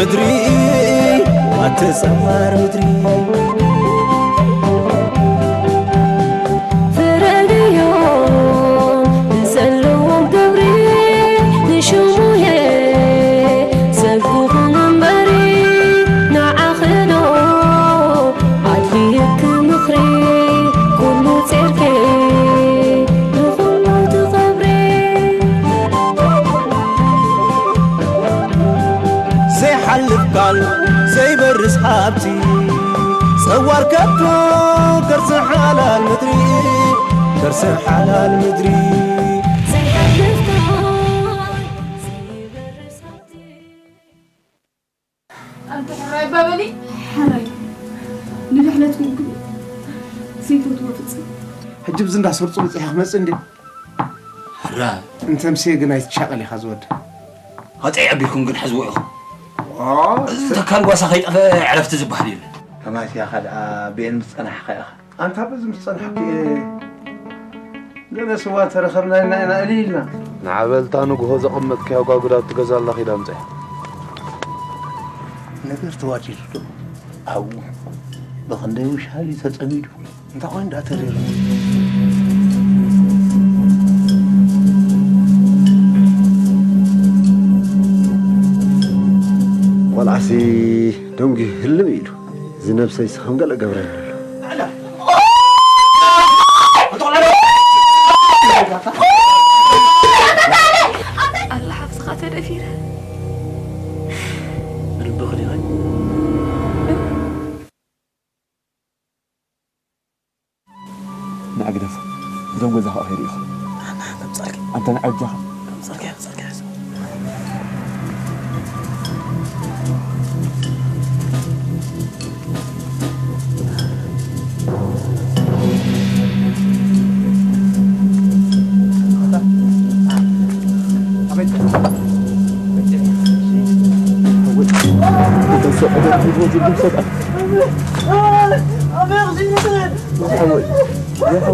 ምድሪ ኣትጸማር ምድሪ ፍረድዮም ንዘለዎም ግብሪ ንሽሙየ ሰብኹም እምበሪ ንዓኽዶ ኣድልየኪ ምኽሪ ኩሉ ጼርኪ ንኹሉ ትኸብሪ። ዘይሓልፍ ቃል ዘይበርስ ሃብቲ ጸዋር ከብቶ ከርሲ ሓላል ምድሪ ከርሲ ሓላል ምድሪ ዘይሓልፍ ቃል ዘይበርስ ሃብቲ ኣንቲ ሕራይ ባበሊ ሕራይ ንድሕነትኩም ክብል ዘይፈትዎ ፍጽም ሕጂ ብዚ እንዳሰርጹ በጺሐ ክመጽእ እንዴ ሕራ እንተምስየ ግን ኣይትሻቐል ኢኻ ዝወድ ቐጠይ ኣቢልኩም ግን ሕዝዎ ኢኹም እዚ ተካል ጓሳ ከይጠፈ ዕረፍቲ ዝበሃል የለ ከማይ ሲያኻ ደኣ ብኤን ምስ ጸናሕኻ ኢኻ ኣንታ በዚ ምስ ጸናሕኩ እየ ገለ ስዋ ተረኸብና ኢልና ኢና እልይ ኢልና ንዓበልታ ንግሆ ዘቐመጥካዮ ጓጉዳት ትገዛላ ኺድ ኣምጽያ ነገር ተዋጢጡ ዶ ኣብኡ ብኽንደይ ውሻሊ ተጸሚዱ እንታይ ኮይኑ ደኣ ተሪሩ ቆልዓሲ ደንጉዩ ህልም ኢሉ እዚ ነብሰይሲ ከም ገለ ገብረኒ ኣሎ ኣላ ሓፍስኻ ተደፊረ ብልብኺ ዲኺ ንዓ ግደፎ እዞም ገዛ ከዓ ከይዱ ኢኹ ኣንተ ንዓ እጃኻ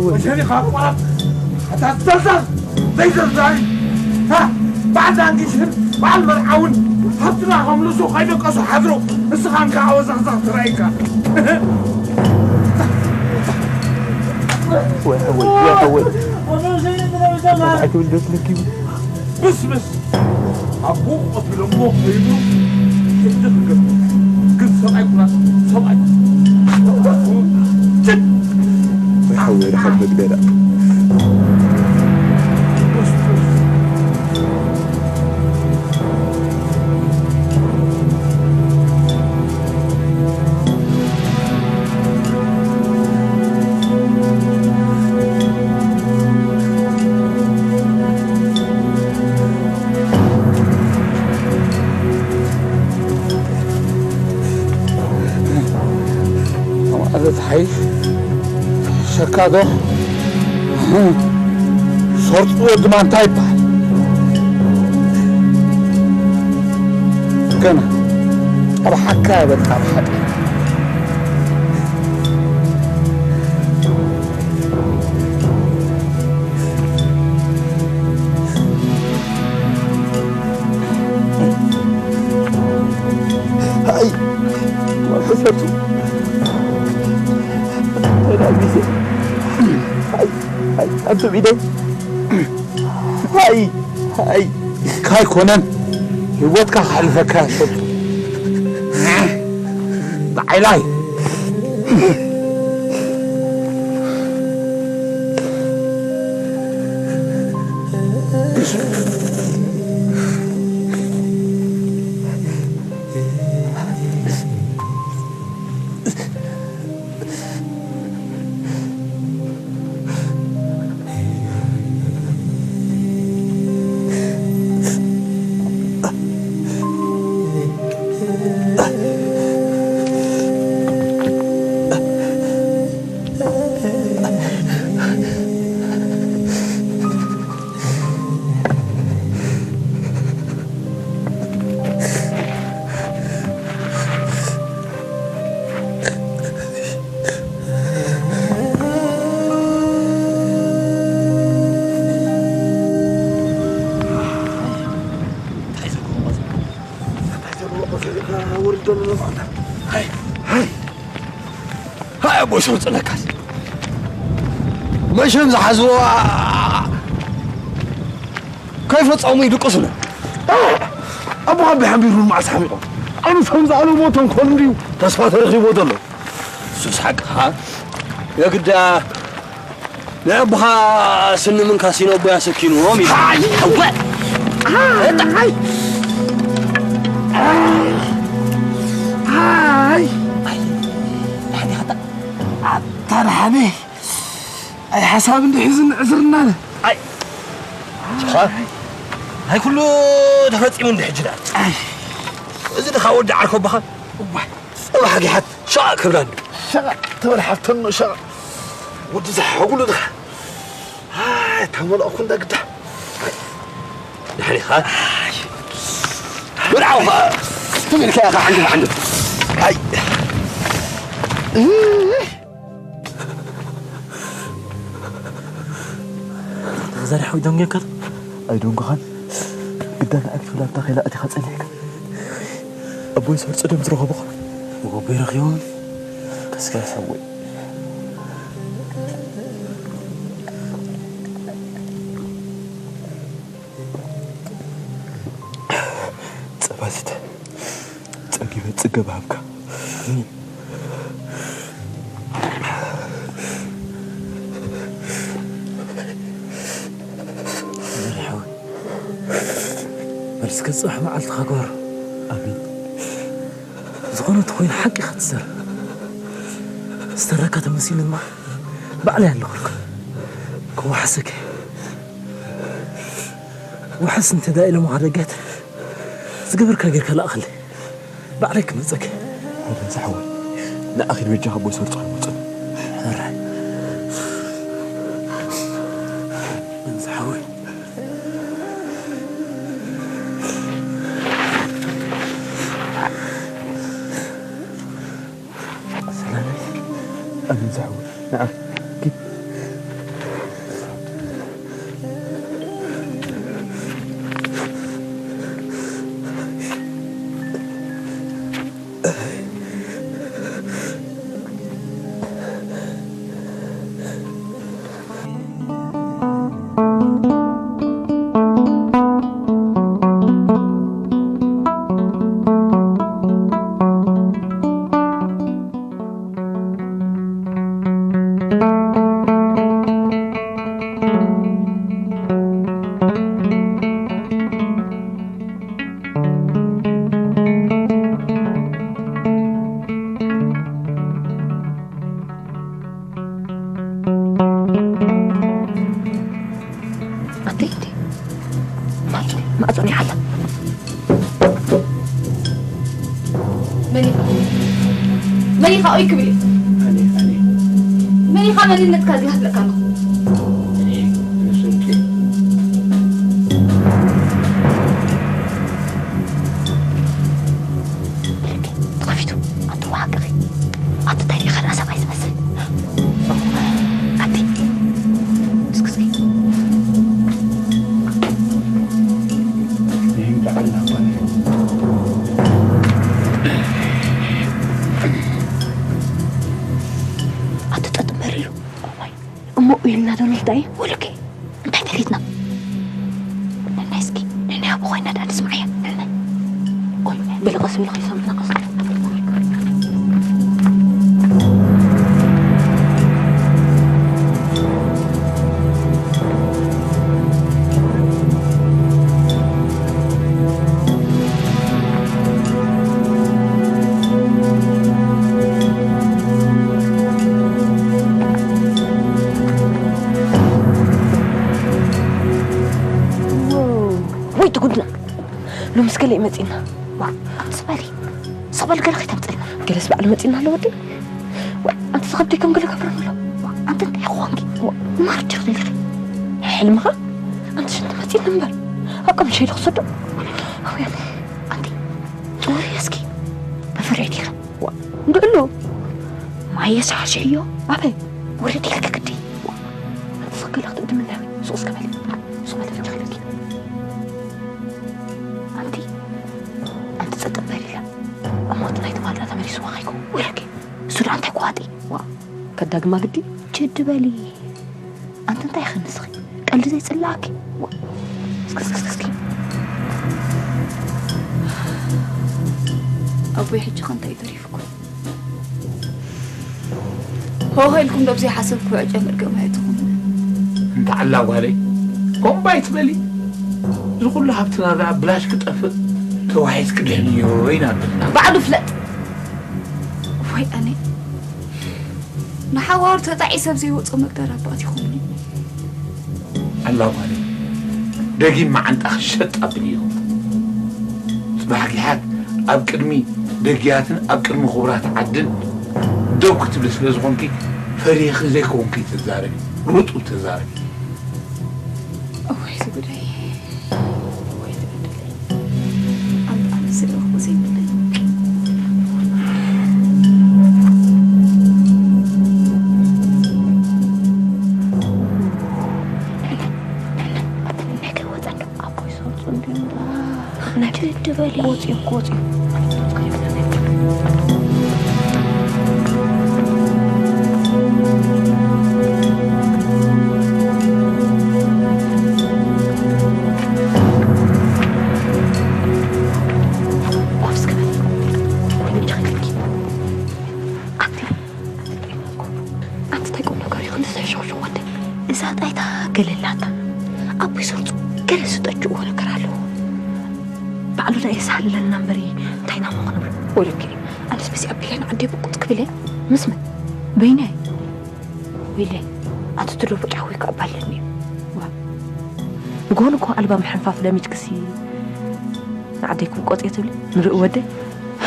ወሸኒኻ ኣቋራጥ ኣታ ዘልዛል ዘይዘልዛል በዓል ዳንጊሽን በዓል መርዓውን ሃብትና ከምልሱ ከይደቀሱ ሓድሮ ንስኻ እንካ ኣወዛኽዛኽ ትረኣይካ ወይ ሓወይ ወይ ሓወይ እንታይ ትብል ደስ ልኪ ብስብስ ኣቦ ቀትሎም ሞ ከይዱ ሕጂ ክገብር ግን ሰብኣይ ኩና ሰብኣይ ጭድ ወይ ሓወይ ርሓብ መግደላ ኣማእዘ ፀሓይ ሸካዶ ሰርጡ ወዲ ማንታ ይበሃል ገና ኣብ ሓካ በልካ ኣብ ሓቂ ኣይ ተሰርቱ ተዳጊሰ ኣይ ኣይ ኣንቱም ኢደይ ኣይ ኣይ ካይኮነን ህይወትካ ከሕልፈካ ሸጡ ንዓይላይ ቦይሶር ጽነካስ መሸም ዝሓዝዎ ከይፈጸሙ ይድቅሱና። ኣቦኻ ብሓንቢሩ መዓስ ሓሚቖም? ኣነ ከም ዝኣለዎ ተንኮል እንድዩ ተስፋ ተረኺብዎ ዘሎ። እሱስ ሓቅኻ። የግዳ ናይ ኣቦኻ ስኒ ምንካስ ኢኖ ኣቦይ ኣሰኪንዎም ኢሉ። ኣይ! እወ! ኣይ! ኣይ! ኣይ! ኣይ! ኣታ ደሓነ። ኣይ ሓሳብ እንዲ ሒዙ ንዕስርና ኣለ። ኣይ! ጭኻ! ኣይ ኩሉ ተፈጺሙ እንዲ ሕጂ ደኣ። ኣይ! እዚ ድኻ ወዲ ዓርኮ ኣቦኻ? እዋይ! ጽባሕ ጊሓት ሸቓ ክብላ እንዲ። ሸቓ ተበል ሓፍተኖ ሸቓ። ወዲ ዝሓጉሉ ድኻ። ኣይ፣ ተመልኣኩ እንዳ ግዳ። ድሓን ኢኻ? ብርዓው ኸ ትብል ከ ኢኻ ዓንዲ ዓንዲ። ኣይ። ተዘርሑ ይደንገካ? ኣይደንጉኻን። ግዳ ንኣክል ላብታ ከይላ ኣቲኻ ጸኒሕካ። ኣቦይ ሰርጾ ደም ዝረኸቡ ኸ? ወቦይ ረኺቦም። ከስከስ ኣቦይ። ጸባ ስተ። ጸጊበ ጽገብ ሃብካ። ዘርሓዊ። በል እስከ ጽባሕ መዓልትኻ ግበሮ። ኣሜን። ዝኾነ ተኾይኑ ሓቂ ኢኻ ትዛረብ። ዝተረካ ተመሲሉ ድማ ባዕለይ ኣለኹልካ። ክወሓሰከ። ውሕስ እንተ ደኣ ኢሎምኻ ደገት፣ ዝገበርካ ጌርካ ለኣኸለይ። ባዕለይ ክመጸኪ። ወደንሳ ሓወይ፣ ንኣኺድ በጃኻ ኣቦይ ሰርጾ ኣይመጽን። ሕራይ። ወደንሳ ሓወይ። ሰላም። ኣሜን ዝሓወይ። ንዓ። ኪድ። ኣቲ፣ ማዕጾ፣ ማዕጾ ናይ ሓላ። መን ኢኻ? መን ኢኻ? ኦይ ክብል እዩ። ኣነ፣ ኣነ። መን ኢኻ? መንነትካ እዚኣ ክፍለካ ኣለኹ። እኔ ንስንቂ። ተኸፊቱ። ኣንተ ወሓቅኺ። ኣንተ እንታይ ዲኻ ደኣ ሰብኣይ ዝመስል? ኣቲ። እስኪ፣ እስኪ። ይህን በዓል ናባል። ኣቲ ጠጥ መሪሩ። እዋይ። እሞ ኢልና ዶ ንርዳእ እዩ? ወለከ፣ እንታይ ተሪትና? ነናይ እስኪ፣ ነናይ ኣብኡ ኮይና ደኣ ንስምዓያ። ነናይ። ቆይ፣ በለ ቀስ ኢሉ ከይሰምዕና ቀስ ኢሉ። ወይ ትጉድና። ሎምስ ገለ እዩ መጺና። ዋ፣ ኣቲ ስቕ በሊ። ስቕ በሊ ገለ ከይተምጽልና። ገለስ ባዕሉ መጺና ኣሎ ወዲ። ዋ፣ ኣንቲ ዝኸብደይ ከም ገለ ገብረን ኣሎ። ዋ፣ ኣንቲ እንታይ ክኾንኪ? ዋ፣ ማር ዲኺ ደሊኺ? ሕልምኻ? ኣንቲ ሽንቲ መጺና እምበር። ኣብ ቀምሸ ኢሉ ክሰዶ። ኣውያት፣ ኣንቲ ጽወሪ እስኪ። በፍርዒ ዲኺ? ዋ፣ እንድዕሉ። ማየ ሳሕስዕዮ። ኣበይ? ወረዲ ኢልኪ ግዲ። ዋ፣ ኣንቲ ስቕ ገለ ክትእድምና። ሱቕ እስከ በሊ። ሱቕ በሊ ፍትሕ ኢልኪ። ኣንቲ፣ ኣንቲ ጸጥ በል ኢላ። እሞ እቲ ናይ ትማሊ ተመሊስዋ ከይኮ? ወይለኪ፣ እሱ ደኣ እንታይ ክዋጢ? ዋ፣ ከዳግማ ግዲ። ችድ በሊ። ኣንቲ እንታይ ኢኺ ንስኺ? ቀልዲ ዘይጽላኣኪ? እስኪ፣ እስኪ፣ እስኪ። ኣቦይ ሕጂ ኸ እንታይ ተሪፉኩም? ሆሆ ኢልኩም ዶብ ዘይሓሰብኩ ዕጨ መርገም ኣይትኹኑ። እንተ ዓላ ጓለይ፣ ኮምባ ኣይትበሊ። እዚ ኩሉ ሃብትና ደኣ ብላሽ ክጠፍእ ተዋሒስኪ ድሕንዮ ኢና ኣቢልና። ባዕሉ ፍለጥ። ወይ ኣነ ንሓዋሩ ተጣዒ ሰብ ዘይወጾ መግደር ኣባት ይኹምኒ። ኣላ ጓለይ፣ ደጊም መዓንጣኺ ሸጥ ኣብልዮ። ጽባሕ ጊሓት ኣብ ቅድሚ ደግያትን ኣብ ቅድሚ ክቡራት ዓድን ደው ክትብሊ ስለ ዝኾንኪ፣ ፈሪኺ ዘይኮንኪ ትዛረቢ፣ ርጡብ ተዛረቢ። እዋይ ዝጉዳይ፣ እዋይ ዝበደለይ። ኣምጣኒ ስለ እኮ ዘይብለይ። ነገ ወጸ እንዶ ኣቦይ ዝወጹ እንድዮም። ችድ በሊ። ክወጽ እዮም፣ ክወጽ እዮም። ኮፍ እስከ በል። ኣቲ፣ ኣቲ እንታይ ቁም ነገር እዩ ክንዲ ዘሕሸኹሽኹ ወደይ? እዛ ጣይታ ገለ ኣላታ። ኣቦይ ሰርጹ ገለ ዝጠጅእዎ ነገር ኣለዎ። ባዕሉ ዳኣ የሳልለልና እምበሪ እንታይ ኢና እሞ ክንብሎ? ወለኪ፣ ኣነስ በዚ ኣቢለ ንዓደይ ብቁጽ ክብል እየ። ምስ መን? በይነይ። ወይለይ፣ ኣቲ ትድርቡ ጫዊ ክቕባለኒ እዩ። ዋ። ብጎኒ እኮ ኣልባ ምሕንፋፍ ለሚድክሲ ንዓደይ ክብቆጽ እየ ትብሊ? ንርኢ ወደይ?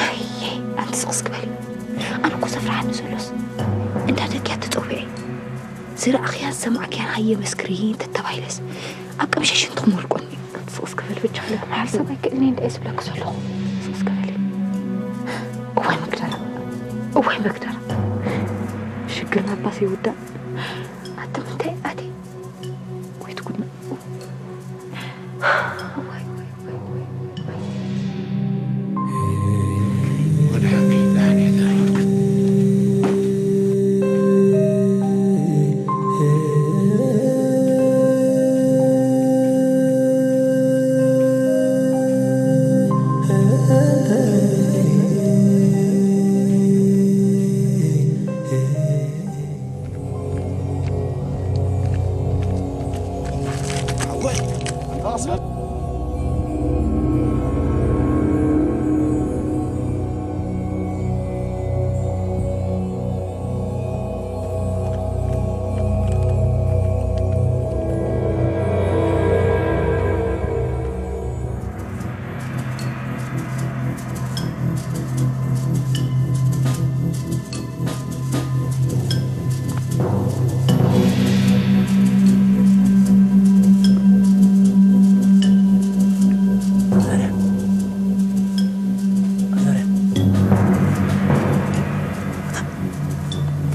ኣየ፣ ኣንቲ ስቕ እስኪ በሊ። ኣነ እኮ ዘፍርሓኒ ዘሎስ እንዳ ደቅያ ትጸውዒ። ዝረኣኽያን ዝሰማዕክያን ሃየ መስክሪ እንተተባሂለስ ኣብ ቀምሸሽን ትኽሞልቆኒ። ስቕ እስኪ በል ብቻ፣ ሓሳብ ኣይክእልኒ እንደ ዝብለኪ ዘለኹ። ስቕ እስኪ በል። እዋይ መግደራ፣ እዋይ መግደራ። ሽግርና ባስ ይውዳእ። ኣቲ ምንታይ ኣቲ? ወይ ትጉድና። እዋይ፣ እዋይ፣ እዋይ፣ እዋይ፣ እዋይ።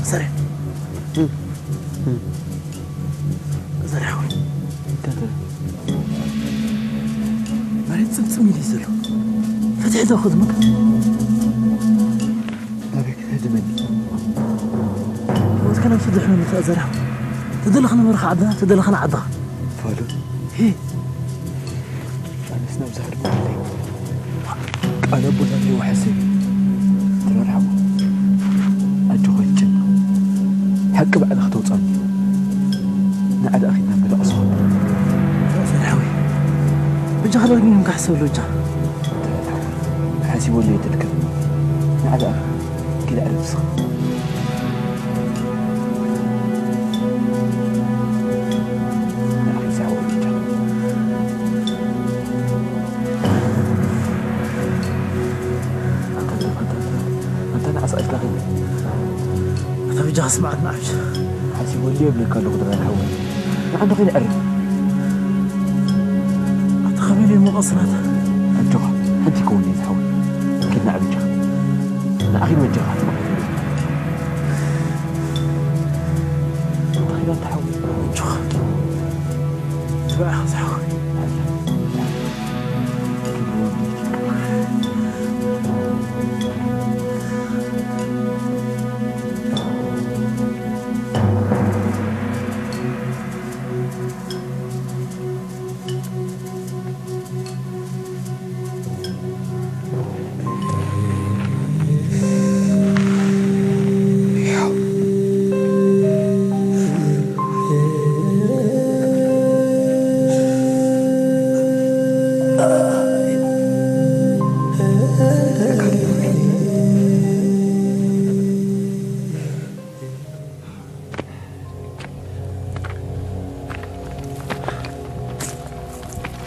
ዘርያ። ዘርያ ሆይ። እንታይ? መሬት ጽምጽም ኢሉ እዩ ዘሎ። ፍትሒ ዶ ክዝምካ? ናበይ ክትህድመኒ? ህይወትካ ናብ ስደት ምልእታ ዘርያ። ተደለኻ ንበረኻ ዓድና፣ ተደለኻ ንዓድኻ። ፋሉ። ሂ። ኣነስ ናብዛ ህድሞ ኣለይ። ቃል ኣቦታተይ ወሐሰ። ትረርሓሞ። ኣጆኻ ይጨነቕ። ሓቂ ባዕልኻ ተውጻኒ። ንዓዳ ኣኺድና ንበልዖ ዝኾነ። ዘርያ ሓወይ። በጃኻ ዳግም ክሕሰበሉ በጃ። ሓሲበሉ እየ ትልክም። ንዓዳ ኣኺ ኪድ ዕረፍ ንስኻ። ንዓኺ ዝዓወት ብቻ። ኣንታ፣ ኣንታ፣ ኣንታ፣ ኣንታ ንዓስ ኣይትላኺ። ኣታ በጃኻ ስምዓት ንዓሽ። ሓሲበሉ እየ እብለካ ኣለኹ ድራር ሓወይ። ንዓንዶ ኸይነ ዕረፍ። ኣታ ኸመይ ኢለ እሞ ቀስናት? ኣጆኻ፣ ሓንቲ ይከውን እዩ ዝሓወይ። ኪድ ንዓ በጃኻ። ንዓኺ በጃኻ። ኣታ ኸይዳ ተሓወይ። ኣጆኻ። ትበዓኻ ዝሓወይ። ኣላ። ኪድ ወዲ።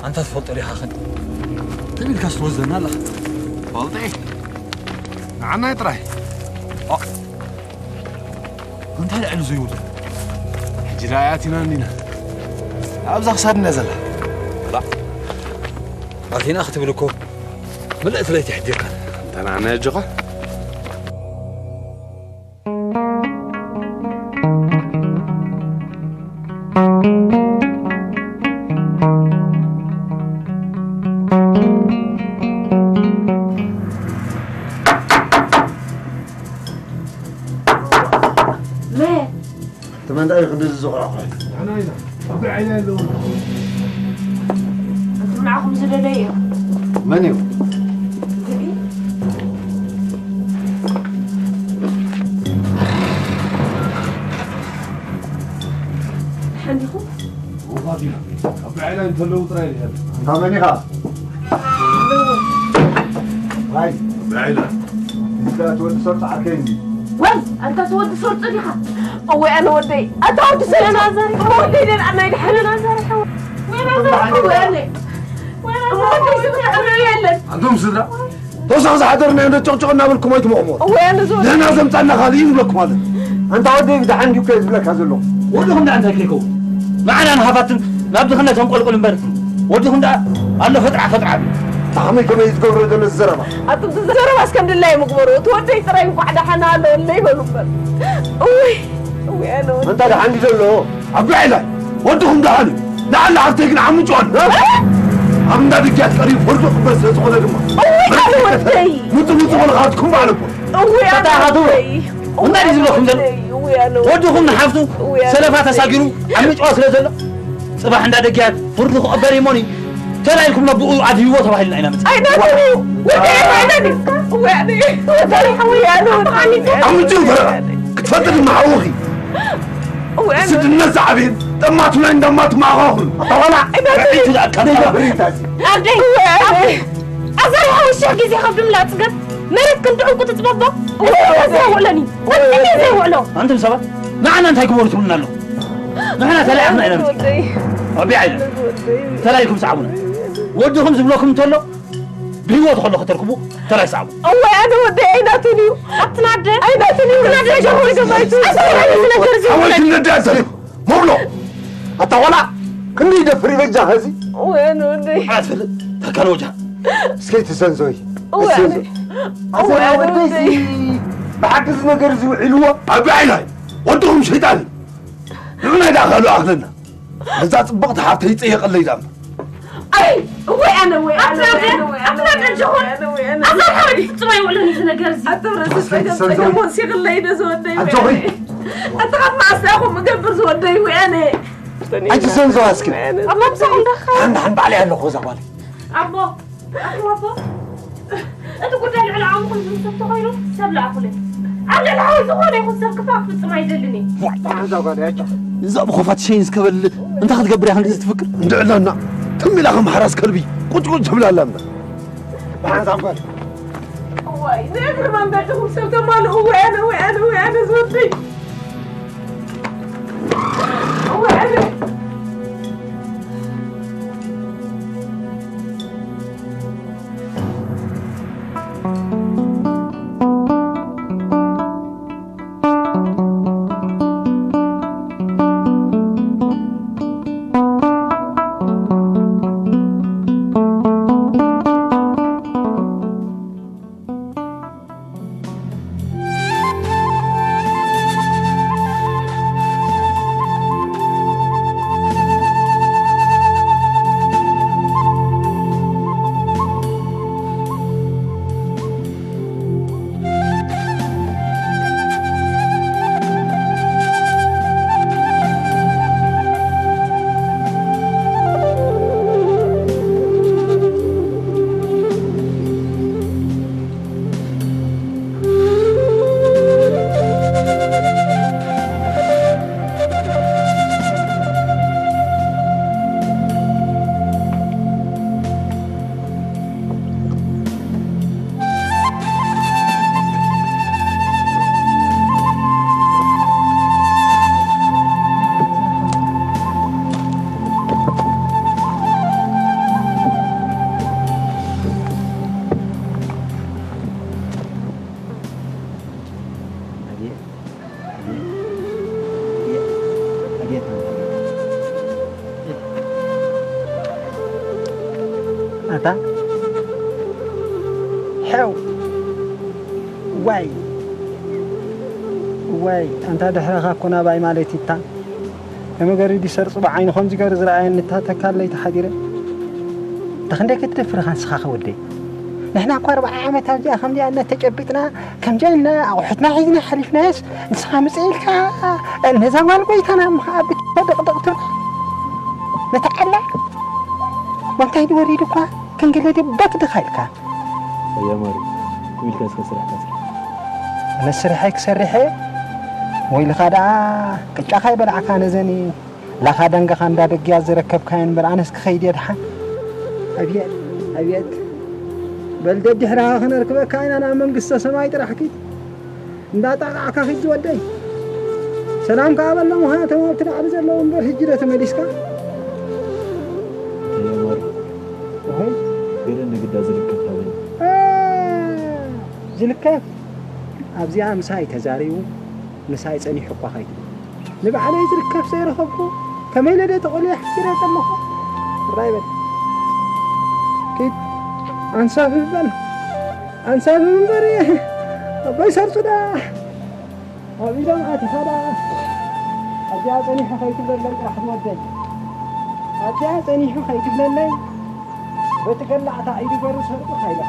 ኣንታ ትፈልጦ ዲኻ ኸን ትም ኢልካ ስትወስደና ኣለኻ። ፈልጠ ንዓናይ ጥራይ። ኣ፣ እንታይ ልዕሊ ዘይውድል? ሕጂ ደኣ ኣቲና እንዲና። ኣብዛ ክሳድና ዘላ። ባ፣ ኣቲና ክትብል እኮ ምልእቲ ለይቲ ሕዲርካ። እንተ ንዓናይ ኣጆኻ። መ ትመንታይ ክንዲ ዝዝቕዕቑ? ንዓና ኢና። ኣብ ዓይና ኣለዉ። ኣንቱም ንዓኹም ዝደለየ እዩ። መን እዩ? ሓንዲኹም? ወፋት ኢና። ኣብ ዓይና እንተለዉ ጥራይ ይድሕር። እንታ መን ኢኻ? ኣለዎ። ዋይ። ኣብ ዓይና። እዛ ትወዲ ሰርጽ ዓርከይ እንዲ። ወይ፣ ኣንታ ትወዲ ሰርጽ ዲኻ? እወ፣ ኣነ ወደይ። ኣታ ወዲ ሰለና ዘር-፣ እሞ ወደይ ደልዓ ናይ ድሓን። ሰለና ዘር-፣ እወ፣ ኣነ። እሞ ወደይ ዝብላ ኣነ የለን። ኣንቱም ስድራ፣ ተወሳኺ ዝሓደርናዮ እንዶ ጨቕጨቕ እናበልኩም ኣይትመቕምዎ። እወ፣ ኣነ ዝወ-፣ ንሕና ዘምጻና ካልእ እዩ ዝብለኩም ኣሎ። ኣንታ ወደይ ብደሓን ድዩ እኮ ዝብለካ ዘለኹ። ወድኹም ደኣ እንታይ ከይከውን? ንዓና ንሃፋትም ናብ ድኽነት ኣንቆልቁል እምበር፣ ወድኹም ደኣ ኣሎ ፈጥራ ፈጥራ። ኣታ ከመይ ከመይ እዩ ዝገብሮ ዘሎ እዚ ዘረባ? ኣቱም እዚ ዘረባስ ከም ድላዮም ግበሩ። እቲ ወደይ ጥራይ እንቋዕ ደሓን ኣሎ እለ ይበሉ እምበር። እውይ፣ እውይ፣ ኣነ ወደይ። ኣንታ ደሓን ድዩ ዘሎ? ኣብ ጉዕላይ ወድኹም ደሓን እዩ። ንዓላ ሃፍተይ ግን ዓምጭዋን። ኣብ እንዳ ድግያት ቀሪቡ ፍርዱ ክበል ስለ ዝኾነ ድማ። እውይ፣ ኣነ ወደይ። ምጡ ምጡ በልኻትኩም በዓል እኮ። እውይ፣ ኣነ ተታሃቱ። ወደይ። እንታይ እዩ ዝብለኩም ዘሎ? እውይ፣ ኣነ ወደይ። ወድኹም ንሓፍቱ እውይ፣ ኣነ ሰለፋ ወደይ። ተሳጊሩ ዓምጭዋ ስለ ዘሎ፣ ጽባሕ እንዳ ደግያት ፍርዱ ክቕበል እሞኒ ተላኢልኩም ነብኡ ኣድህይዎ ተባሂልና ኢና መጽእ። ኣይናትን እዩ። ወደይ ኣይናትን እዩ። እወ፣ ኣነ ወደይ ሓወይ፣ ኣነ ወደይ። ኣምንጭው ተረጋ። ክትፈልጥ ድማ ሓውኺ። እወ፣ ኣነ ስድነት ዝዓብየን ጠማቱ ናይ እንዳማቱ ማዕኻኹን። ኣታ ዋላ ኣይናትን እዩ። ርዒቱ ዝኣካል ናይ ጠባ። ደብሪታሲ። ኣደይ፣ እወ፣ ኣነ ኣደይ። ኣዛሪ ሓወይ ሽሕ ግዜ ካብ ድምላ ጽገብ መሬት ክንዲ ዕንቁ ትጽበቦ። እወ፣ እወ። ዘይውዕለኒ። ፈጺመ ዘይውዕሎ። ኣንቱም ሰባት ንዓና እንታይ ግበሩ ትብሉና ኣለኹም? ንሕና ተላኢኽና ኢና ንመጽእ። ወደይ። ኣቢ ዓይነ። ወደይ። ተላኢልኩም ሰዓቡና። ወድኹም ዝብለኩም እንተሎ ብህይወት ከሎ ከተርክቡ ተላይ ሰዓቡ። እወ፣ ኣነ ወደይ ኣይናትን እዩ። ኣብቲ ናደ። ኣይናትን እዩ። ናደ ጀሆይ ገባይቱ። ኣሰሪ ዓይነት ነገር እዚ ሓወይ ይብለኒ። ክንደድ ኣሰሪ። መብሎ። ኣታ ቆልዓ ክንደይ ይደፍር እዩ በጃ ኸዚ? እወ፣ ኣነ ወደይ። ኣትፍልጥ። ተካል ወጃ። እስከ ይትሰንዞይ። እወ፣ ኣነ። ኣሰሪ እወ፣ ኣነ ወደይ ወደይ። ብሓቂ እዚ ነገር እዚ ውዒልዎ። ኣቢ ዓይናይ። ወድኹም ሸይጣን እዩ። ንዑናይ ደኣ ካልኡ ኣኽለና። ነዛ ጽብቕቲ ሓፍተይ ይጸየቐለይ ደኣ እምበር። ኣይ፣ እወይ ኣነ፣ ወይ ኣነ፣ ኣፍላጠ፣ ወይ ኣነ፣ ወይ ኣነ፣ ኣፍላጠ ወይ ኣነ፣ ጅሆን። ወይ ኣነ፣ ወይ ኣነ። ኣዛር ሓረግ ፍጹም ኣይውዕልን እዚ ነገር እዚ። ኣቶም ርእሲ ጸገም፣ ጸገም ወሲኽለይ ነዚ ወደይ ኣጆኺ። ወይኔ። ኣታ ካብ መዓስ ኢኹም እገብር ዝወደይ ወይ ኣነ። ኣጂ ዘንዘዋ እስኪ። ወይ ኣነ። ኣባ ምሳኹም ደኻ? ሓን፣ ሓን ባዕለይ ኣለኹ እዛ ጓል። ኣቦ፣ ኣቦ፣ ኣቦ። እቲ ጉዳይ ልዕሊ ዓቕምኹም ዝምስክር ተኾይኑ ሰብ ለኣኹለይ። ኣብ ልዕሊ ሓወይ ዝኾነ ይኹን ሰብ ክፋእ ክፍጽም ኣይደልን እየ። ዋይ፣ እዛ ጓል እያ። እዛ ብኾፋት ሸይን ዝከበል እንታይ ክትገብር እያ ክንድዚ ትፍክር? እንድዕላና ትም ኢላ ከም ሓራስ ከልቢ ቁጭ ቁጭ ትብል ኣላ እምበር። ብሓንሳብ ጓል። እዋይ፣ ንእግሪ መንገድኹም ሰብ ተማልኡ። ወይ ኣነ፣ ወይ ኣነ፣ ወይ ኣነ ዝወደይ። ወይ ኣነ። ኣታ ሕው ዋይ ዋይ፣ ኣንታ ድሕረኻ እኮ ናባይ ማለት ይታ። ከመገሪ ዲሰርጹ ብዓይኑ ከምዚ ገሩ ዝረኣየኒ፣ እታ ተካል ለይቲ ሓዲረ። እንተ ክንደይ ክትደፍርኻ ንስኻ ኸ ወደይ? ንሕና እኳ ኣርብዓ ዓመት ኣብዚኣ ከምዚኣ እናተጨቢጥና፣ ከምዚኣ ኢልና ኣቑሑትና ሒዝና ሓሊፍናዮስ፣ ንስኻ ምጽእ ኢልካ ነዛ ጓል ጎይታና እሞ ኸዓ ብትቶ ደቕደቕ ትብል። ነታ ዓላ፣ ወንታይ ድወሪድ እኳ ክንገለ ድበክ ድኻ ኢልካ። ኣያ ማሪ፣ ክም ኢልካ እስከ ስራሕካ ስራሕ። ኣነ ስርሐይ ክሰርሐ፣ ወይልኻ ደኣ ቅጫኻ ይበልዓካ ነዘኒ። ላኻ ደንገኻ እንዳ ደግያ ዝረከብካዮ እምበር ኣነስ ክኸይድ እየ ድሓን። ኣብየት፣ ኣብየት። በል ደድሕርኻ ክነርክበካ ኢና ናብ መንግስተ ሰማይ ጥራሕ ኪድ። እንዳጣቕዓካ ኪድ ዝወደይ። ሰላም ከኣ በሎም፣ ሃቶም ኣብቲ ላዕሊ ዘለዉ እምበር፣ ሕጂ ዶ ተመሊስካ? ተየማሪ። እሆይ። ገለ ንግዳ ዝልከፍ ሃበኒ። እ፣ ዝልከፍ? ኣብዚኣ ምሳይ ተዛሪቡ፣ ምሳይ ጸኒሑ እኳ ከይትብል። ንባዕለይ ዝርከብ ዘይረኸብኩ፣ ከመይ ኢለ ደ ተቖልየ ሕኪረ ዘለኹ? ራይ በል። ኪድ፣ ኣንሳብ በል። ኣንሳብ እምበር፣ ኣቦይ ሰርጹ ደኣ ኣብ ኢዶም ኣቲኻ ደኣ። ኣብዚኣ ጸኒሑ ከይትብለለይ ጥራሕ ትወደይ። ኣብዚኣ ጸኒሑ ከይትብለለይ፣ በቲ ገላዕታ ኢዱ ገሩ ሰርጹ ካይላ።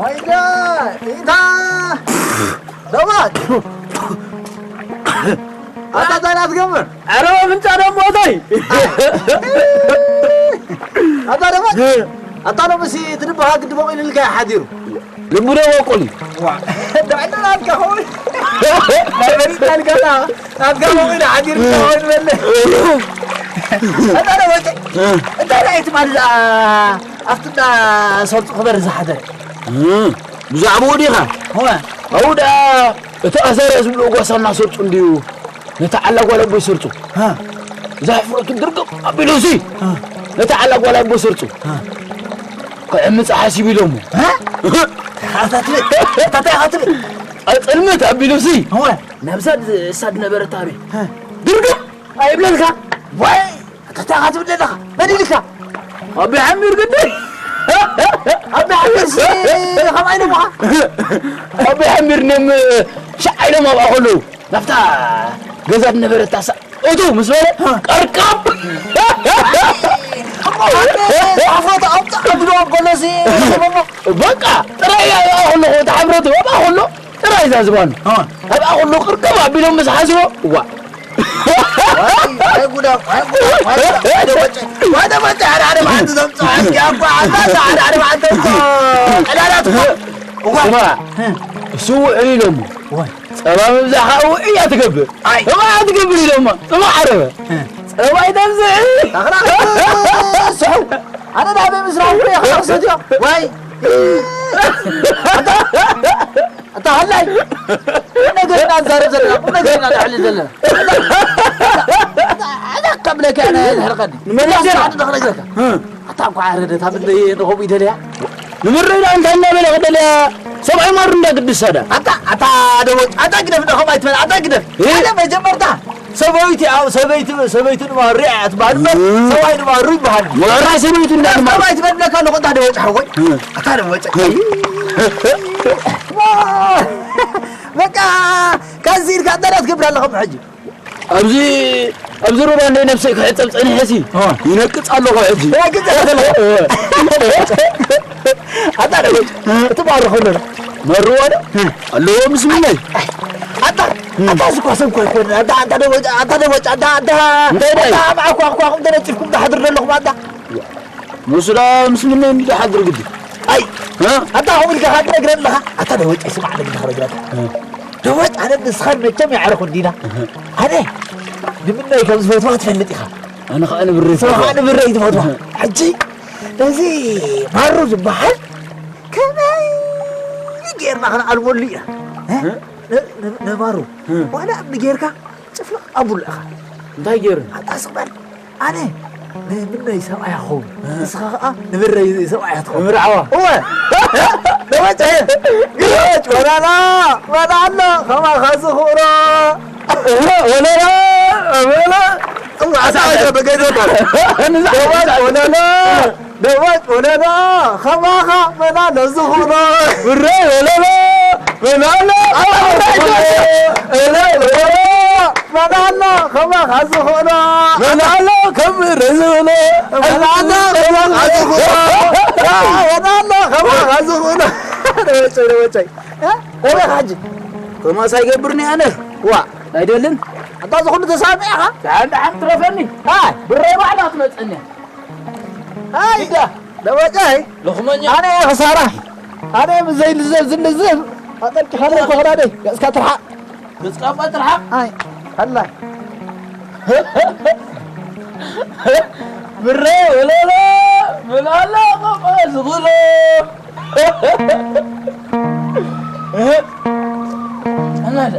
ወይዳ ኢታ ደባት ኣታ ታይ ትገብር? ኧረ ኣፍንጫ ደሞ ታይ? ኣታ ደባት ኣታ ደሞ ሲ ትድበሃ ግዲ በቂልልካ ሓዲሩ። ልቡ ዶ ወቁል እዩ? ዋ፣ ዳዕና ናትካ ኸውን። ናይ መሪት ናትካ፣ ናትካ ኸውን፣ ሓዲር ኸውን በለ። ኣታ ዶ ወቂ? እንታይ ርኣይ ትማሊ ደኣ ኣብቲ እንዳ ሰርጡ ክበር ዝሓደረ? እ፣ ብዛዕባኡ ዲኻ? እወ። ኣብኡ ደኣ እቲ ኣዛርያ ዝብልዎ ጓሳ እናሰርጡ እንድዩ። ነታ ዓላ ጓል ኣቦይ ሰርጹ። ሃ። እዛ ሕፍረቱ ድርቅም ኣቢሉሲ። ሃ። ነታ ዓላ ጓል ኣቦይ ሰርጹ። ሃ። ክዕምጽ ሓሲቡ ኢሎሞ። ሃ? ኣታ ትብል፣ ኣታ እንታይ ኢኻ ትብል? ኣብ ጽልመት ኣቢሉሲ። እወ። ነብሳ ድ-፣ እሳ ድነበረት ኣበይ? ሃ። ድርቅም ኣይብለልካ። ዋይ፣ ኣታ እንታይ ኢኻ ትብል ዘለኻ? መን ኢልካ? ኣቢ ሓሚር ግደይ። ኣቢ ሓሚርሲ ከማይ ደሞ ኸ? ኣቢ ሓሚር ንም ሻዕ ኢሎም ኣብኣ ከለዉ ናብታ ገዛ ድነበረት ኣሳ እቱ ምስ በለ ሃ። ቀርቃብ። ኣፍረቱ ኣውጣ ኣቢሉ ኣብ ጎሎሲ በቃ ጥራይ ኣብኣ ከሎ፣ እቲ ሓፍረቱ ኣብኣ ከሎ ጥራይ እዛ ዝባኑ ሃ። ኣብኣ ከሎ ቅርቅብ ኣቢሎም ምስ ሓዝቦ፣ እዋ። ዋይ፣ ዋይ ጉዳ፣ ዋይ ጉዳ፣ ዋይ ጉዳ፣ ዋይ ደቦጨ፣ ዋይ ደቦጨ፣ ሓደ ሓደ መዓልቲ ዘምጽኦ ሕጂ ኣኳ፣ ኣታ ሓደ ሓደ መዓልቲ ዘምጽኦ ቀዳዳት እኮ። እዋ። ስማ፣ እሱ ውዕል ኢሎሞ። ዋይ። ጸባ ምብዛሕ ከዓ ውዕይ እያ ትገብር። ኣይ። እባ ትገብር ኢሎሞ። ጽባሕ ዓረበ። እ። ጸባ ይተብዝሕ። ኣኽላ ስሑ። ኣነ ዳቤ ምስራሕ እኮ እየ ክሓርሰት እዮ። ዋይ። ኣታ፣ ኣታ ሃላይ። ቁም ነገር ኢና ንዛረብ ዘለና፣ ቁም ነገር ኢና ነዕልል ዘለና። ኣታ፣ ኣታ፣ ኣታ፣ ካብ ብለካ ኣነ የድሕርቀኒ። ንመን ይሓስብ? ሓደ ክነግረካ። እ። ኣታ እኳ ዓረደት፣ ኣብ እንደ ንኸምኡ ይደልያ። ንምረይ ደኣ እንታይ እናበለ ክደልያ? ሰብኣይ ማሩ እንዳ ግድስ ኣዳ። ኣታ፣ ኣታ ደወጭ፣ ኣታ ግደፍ፣ እንዳ ከምኣ ኣይትበል፣ ኣታ ግደፍ። እ? ኣነ መጀመርታ ሰበይቲ፣ ኣብ ሰበይቲ፣ ሰበይቲ ንማሩ እያ ትበሃል እምበር፣ እ። ሰብኣይ ንማሩ ይበሃል። ወራ ሰበይቱ እንዳ ንማሩ። ሰብኣይ ትበል ብለካ ኣለኹ፣ ኣታ ደወጭ ሓወይ። እ። ኣታ ደወጭ። እ። በቃ፣ ካዚ ኢልካ እንታይ ደኣ ትገብር ኣለኻ ሕጂ? ኣብዚ ኣብዚ ሩባ እንደ ነብሰይ ክሕጸብ ጸኒሐ ሲ እ። ይነቅጽ ኣለኹ ሕጂ። ይነቅጽ ኣለኹ። እ። ኣታ ደበጭ፣ እቲ ባርኹ ነር። መርዋ ዶ? እ። ኣለዎ ምስ ምነይ? ኣታ፣ ኣታ ዝኳ ሰብ እኮ ኣይኮነ። ኣታ፣ ኣታ ደበጭ፣ ኣታ ደበጭ፣ ኣታ፣ ኣታ፣ እንታይ ደይ? ኣታ ኣብ ዓኳ፣ ዓኳ፣ ዓኳ፣ እንተ ነጺፍኩም ትሓድሩ ዘለኹም ኣታ። ንሱ ደኣ ምስ ምነይ እንዲ ሓድር ግዲ። ኣይ፣ እ? ኣታ ከምኡ ኢልካ ትነግረኒ ኣለኻ? ኣታ ደወጭ፣ ስማዕ፣ ነግዲ ክነግረካ። እ። ደወጭ፣ ኣነ ንስኻን መቸም የዕርኹ እንዲና። እህ። ኣነ ንምነይ ከም ዝፈትዋ ትፈልጥ ኢኻ። ኣነ ኸኣ ንብረይ ንስኻ ኸኣ ትፈትዋ። ንብረይ ትፈትዋ። እህ። ሕጂ ነዚ ማሩ ዝበሃል ከመይ ጌርና ክንኣልመሉ ኢና? እ? እ? ን-፣ ን-፣ ንማሩ። እ። ዋላ እምኒ ጌርካ ጭፍልቕ ኣብሉ ኢኻ። እንታይ ጌሩ? ኣታ ስቕ በል። ኣነ ንምነይ ሰብኣያ ክኸውን። እ። ንስኻ ኸኣ ንብረይ ሰብኣያ ትኸውን። ምርዓዋ። እወ። ደመጨ። ግረጭ ወላላ። ወላ ኣሎ። ከማኻ ዝኽእሎ። እወ፣ ወላላ። ወላላ። እወ፣ ኣታ ኣታ በገዶ። ንዛ-፣ ደመጭ ወላላ። ደመጭ ወለላ፣ ኸማኻ መና ነዝኹኖ። ብረይ ወለላ፣ መናሎ፣ ኣታ ብረይ ወለላ፣ መናሎ፣ ኸማኻ ዝኾኖ። መናሎ፣ ከም ብረይ ዝኾኖ። መናሎ፣ ኸማኻ ዝኾኖ። መናሎ፣ ኸማኻ ዝኾኖ። ደመጨይ፣ ደመጨይ። እ? ደመ ሓጂ። ከማስ ኣይገብርኒ ኣነ። ዋ፣ ኣይደልን። ኣታ ዝኾኑ ተሳሚ ኢኻ? ደሓን፣ ደሓን ትረፈኒ። ኣይ። ብረይ ባዕላ ትመጸኒ። ኣይ፣ ኢዳ። ደመጨይ። ሎኽመኛ። ኣነ እየ ኸሳራ። ኣነ እየ ምስ ዘይልዘብ ዝልዘብ። ኣጠርቂኻለይ እኮ ኽዳነይ። ገጽካ ትርሓቕ። ገጽካ እኳ ትርሓቕ። ኣይ፣ ሃላይ። ብረ ወለሎ፣ ምን ኣሎ ኸምኣ ዝኽእሎ። እህ። ኣናዳ።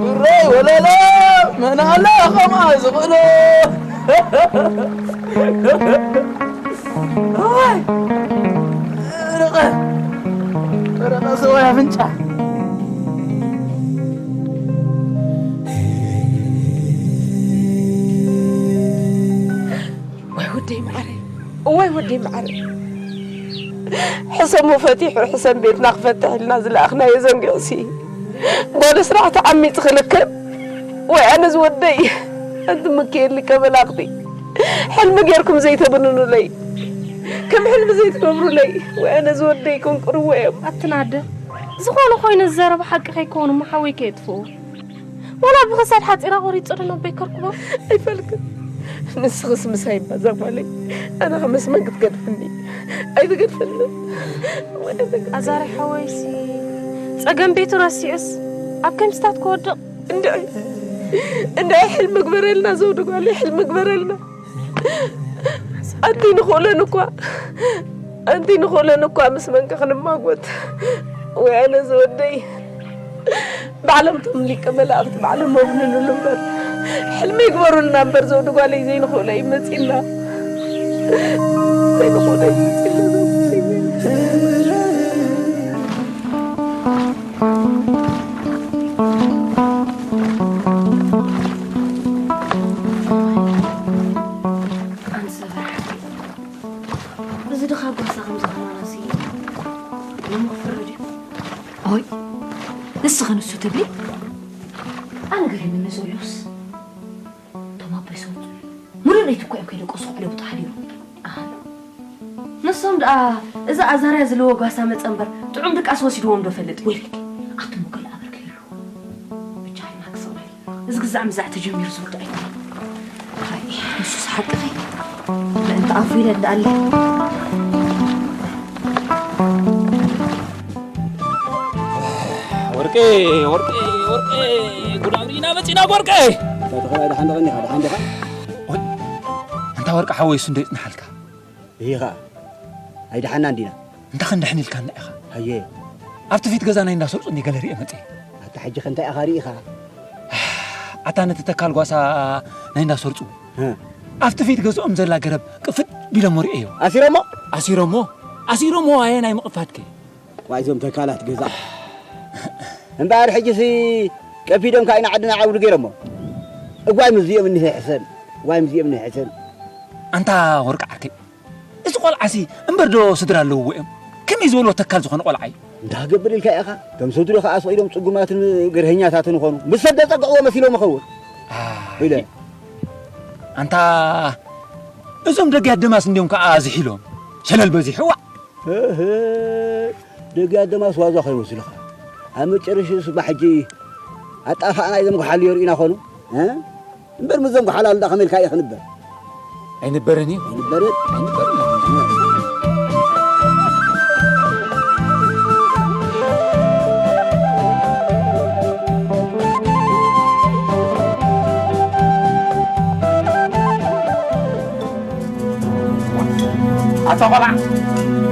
ብረይ ወለሎ፣ መን ኣሎ ኸምኣ ዝኽእሎ? እዋይ! ርቐ፣ ርቐ ሰብኣይ ኣፍንጫ። ዋይ ወደይ መዓረይ፣ እዋይ ወደይ መዓረይ። ሕሰሙ ፈቲሑ ሕሰም ቤትና ክፈትሕ ኢልና ዝለኣኽናዮ ዘንጊዑሲ ጓለ ስራሕ ተዓሚፅ ክልከብ። ወይ ኣነ ዝወደይ፣ ኣንቲ ምክኤል ሊቀ መላእኽቲ፣ ሕልሚ ጌርኩም ዘይተብንኑለይ፣ ከም ሕልሚ ዘይትገብሩለይ፣ ወይ ኣነ ዝወደይ ኮንቁርዎ እዮም። ኣትናደ፣ ዝኾነ ኮይኑ ዝዘረባ ሓቂ ከይከውን እሞ ሓወይ ከየጥፍኡ። ዋላ ብኽሳድ ሓጺራ ቆሪጹ ዶ ነቦይ ከርክቦ? ኣይፈልክን። ንስኽስ ምሳይ እባ እዛ ጓለይ። ኣነ ከ ምስ መን ክትገድፈኒ? ኣይትገድፈኒ። ኣዛሪ ሓወይሲ ጸገም ቤቱ ረሲዑስ ኣብ ከምስታት ክወድቕ? እንድዒ፣ እንድዒ ሕልሚ ግበረልና ዘውዲ ጓለይ፣ ሕልሚ ግበረልና። ኣንቲ ንኽእለን እኳ፣ ኣንቲ ንኽእለን እኳ ምስ መንከ ክንማጎት? ወይ ኣነ ዝወደይ። ባዕሎም እቶም ሊቀ መላእኽቲ ባዕሎም መብልሉሉ እምበር፣ ሕልሚ ይግበሩልና እምበር፣ ዘውዲ ጓለይ ዘይንኽእሎ እዩ መጺእና። ዘይንኽእሎ እዩ መጺእና። ኣንሰ በርሓቂ፣ እዚ ድኻ ጓሳ ከም ዝኾነ ራሲ ሎሚ ክፍረድ እዩ። ኦይ፣ ንስኺ ንሱ ትብሊ? ኣነ ገሪሙኒ ዘሎስ፣ እቶም ኣቦይ ሰውፁ ሙሉእ ለይቲ እኮ እዮም ከይደቀሱ ክዕለቡ ተሓዲሮም። ኣሃ። ንሶም ደኣ እዛ ኣዛርያ ዝልዎ ጓሳ መጸ እምበር፣ ጥዑም ድቃስ ወሲድዎም ዶ ፈልጥ? ወይለኪ፣ ኣቱም እኮ ይኣበርከ ይሉ። ብቻ ሕማቅ ሰብኣይ። እዚ ግዛዕ ምዛዕ ተጀሚሩ ዝውዳእ ኣይኮነን። ኣይ፣ ንሱስ ሓቅኺ። ምእንቲ ኣፉ ኢለ እንዳኣለ። ወርቄ፣ ወርቄ፣ ወርቄ፣ ጉድ ኣምሪና መጺና ወርቄ። እንታይ ተኸላ፣ ደሓን ዲኻ? ደሓን ዲኻ? ወይ፣ ኣንታ ወርቂ ሓወይ፣ እሱ እንዶ ይጽንሓልካ። ይኻ፣ ኣይደሓናን ዲና? እንታ ክንድሕን ኢልካና ኢኻ? ሃየ። ኣብቲ ፊት ገዛ ናይ እንዳ ሰርጹ እንዲ ገለ ሪኤ መጽየ። ኣታ ሕጂ ከ እንታይ ኢኻ ሪኢኻ? ኣታ ነቲ ተካል ጓሳ ናይ እንዳ ሰርጹ። እ። ኣብቲ ፊት ገዝኦም ዘላ ገረብ ቅፍድ ቢሎሞ ሪኤዮ። ኣሲሮሞ? ኣሲሮሞ? ኣሲሮሞ ኣየ ናይ ምቕፋድከ? ዋይ እዞም ተካላት ገዛ። እምበኣር ሕጂሲ ቀፊዶም ካይና ዓድና ዓውዱ ገይሮሞ። እዋይ ምስዚኦም እንሄ ሕሰም። ዋይ ምስዚኦም እንሄ ሕሰም። ኣንታ ወርቂ ዓርከይ፣ እዚ ቆልዓሲ እምበር ዶ ስድራ ኣለውዎ እዮም? ከመይ ዝበሎ ተካል ዝኾነ ቆልዓ እዩ? እንታይ ክገብር ኢልካ ኢኻ? እቶም ሰብ ድሮ ከኣ ኣስቒዶም ጽጉማትን ገርሀኛታትን ይኾኑ። ምስ ሰብ ዘጸግዕዎ መሲሎም ይኸውን። ኣይ፣ ኢለ። ኣንታ እዞም ደጊ ኣደማስ እንዲዮም ከኣ ዝሒሎም። ሸለል በዚሕዋ። እህ፣ ደጊ ኣደማስ ዋዛ ከይመስልኻ። ኣብ መጨረሽታ እባ ሕጂ ኣጣፋእና እዞም ጎሓል የርእዩና ኾኑ። እ? እምበር ምስዞም ጎሓላሉ ደኣ ከመይ ኢልካ እዩ ክንበር? ኣይንበርን እዩ። ኣይንበርን? ኣይንበርን። ኣታ ቖልዓ፣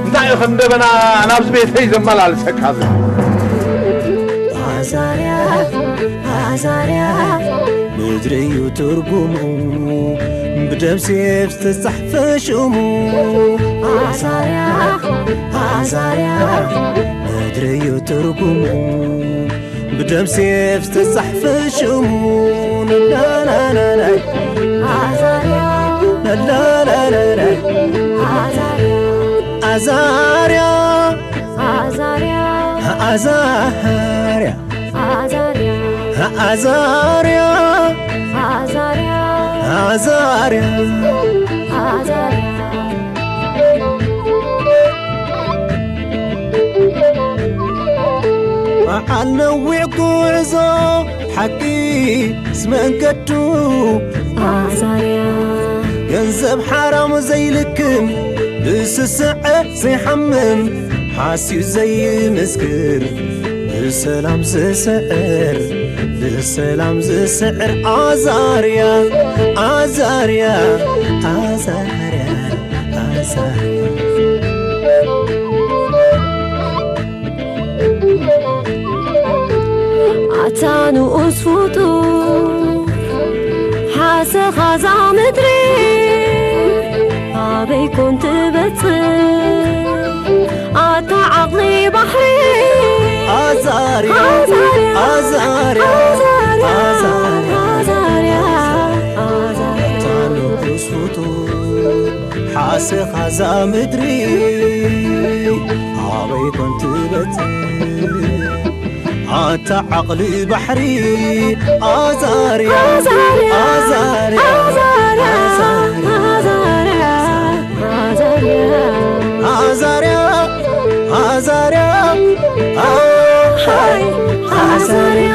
እንታይ እዩ ከም ደበና ናብዚ ቤተይ ዘመላልሰካ ዘሎ? ኣዛርያ፣ ኣዛርያ፣ ምድሪ እዩ ትርጉሙ፣ ብደም ሴፍ ዝተጻሕፈ ሽሙ። ኣዛርያ፣ ኣዛርያ፣ ምድሪ እዩ ትርጉሙ፣ ብደም ሴፍ ዝተጻሕፈ ሽሙ። ላላላላይ፣ ኣዛርያ፣ ላላላላይ፣ ኣዛርያ፣ ኣዛርያ፣ ኣዛርያ፣ ኣዛርያ፣ ኣዛርያ፣ ኣዛርያ፣ ኣዛርያ፣ ኣዛርያ። ኣዛርያ። በዓል ነዊሕ ጉዕዞ ሓቂ ምስ መንገዱ ኣዛርያ። ገንዘብ ሓራም ዘይልክም ብስስዐ ዘይሓምም ሓስዩ ዘይምስክር ብሰላም ዝስዕር ብሰላም ዝስዕር ኣዛርያ ኣዛርያ ኣዛርያ ኣዛርያ። ኣታ ንኡስ ፍጡር ሓሰኻ እዛ ምድሪ ኣበይ ኮን ትበጽሕ ኣታ ዓቕሊ ባሕሪ ኣዛርያ ኣዛርያ ኣዛርያ ኣዛርያ ኣዛርያ ኣታ ንኡስ ፍጡር ሓሰኻ እዛ ምድሪ ኣበይ ኮን ትበጽሕ ኣታ ዓቕሊ ባሕሪ ኣዛርያ ኣዛርያ ኣዛርያ ኣዛርያ ኣዛርያ ኣዛርያ ኣዛርያ ኣዛርያ ኣዛርያ